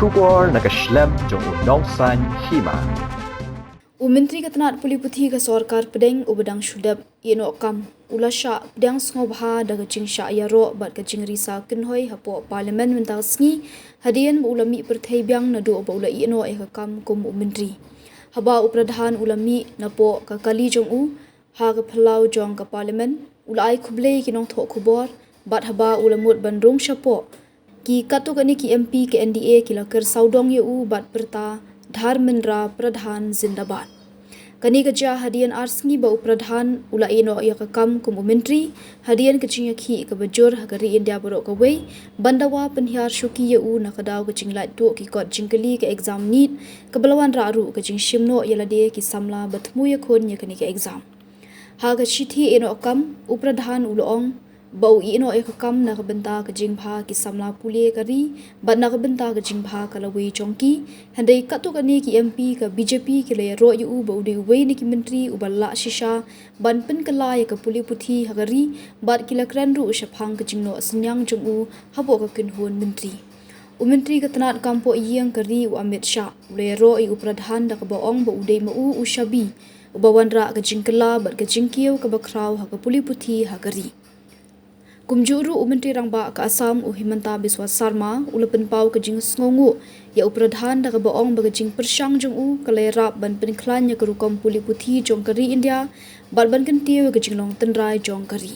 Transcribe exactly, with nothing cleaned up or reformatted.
Khubor na ka shlem jong u Nongsaiñ Hima. U Myntri ka tnat pule puthi ka sorkar pdeng u ba dang shu dep ïehnoh kam u la shah pdiang sngewbha da ka jingshah ïaroh bad ka jingrisa kynhoi hapoh Parliament mynta ka sngi, hadien ba u la mih pyrthei biang naduh ba u la ïehnoh ïa ka kam kum u myntri. Haba u Pradhan u la mih napoh ka kali jong u ha ka phyllaw jong ka Parliament, u la ai khublei ki nongthoh khubor, bad haba u la mut ban rung shapoh, ki katto katne ki M P ka N D A ki la kyrsaw dong ïa u bad pyrta, "Dharmendra Pradhan Zindabad." Kane ka jia hadien ar sngi ba u Pradhan u la ïehnoh ïa ka kam kum u myntri, hadien ka jingïakhih kaba jur ha ka ri India baroh kawei, ban dawa pynhiar shuki ïa u na ka daw ka jinglait tuh ki kot jingkylli ka exam NEET, kaba la wanrah ruh ka jingshim noh ïa lade ki samla ba thmu ïakhun ïa kane ka exam. Ha ka shithi ïehnoh kam, u Pradhan u la ong ba u ïehnoh ïa ka kam na ka bynta ka jingbha ki samla pule ka ri, bad na ka bynta ka jingbha ka lawei jong ki. Hynrei katto katne ki M P ka B J P ki la ïaroh ïa u ba u dei uwei na ki myntri u ba lah shisha ban pynkylla ïa ka pule puthi ha ka ri, bad ki la kren ruh shaphang ka jingnoh synñiang jong u hapoh ka kynhun myntri. U Myntri ka tnat kam poh ïing ka ri u Amit Shah u la ïaroh ïa u Pradhan da kaba ong ba u dei ma u u shabi u ba wanrah ka jingkylla bad ka jingkiew kaba khraw ha ka pule puthi ha ka ri. Kumjuh ruh u Myntri Rangbah ka Assam u Himanta Biswa Sarma u la pynpaw ka jingsngewnguh ïa u Pradhan da kaba ong ba ka jingpyrshang jong u ka la ïarap ban pynkhlaiñ ïa ka rukom pule puthi jong ka ri India bad ban kyntiew ïa ka jinglong tynrai jong ka ri.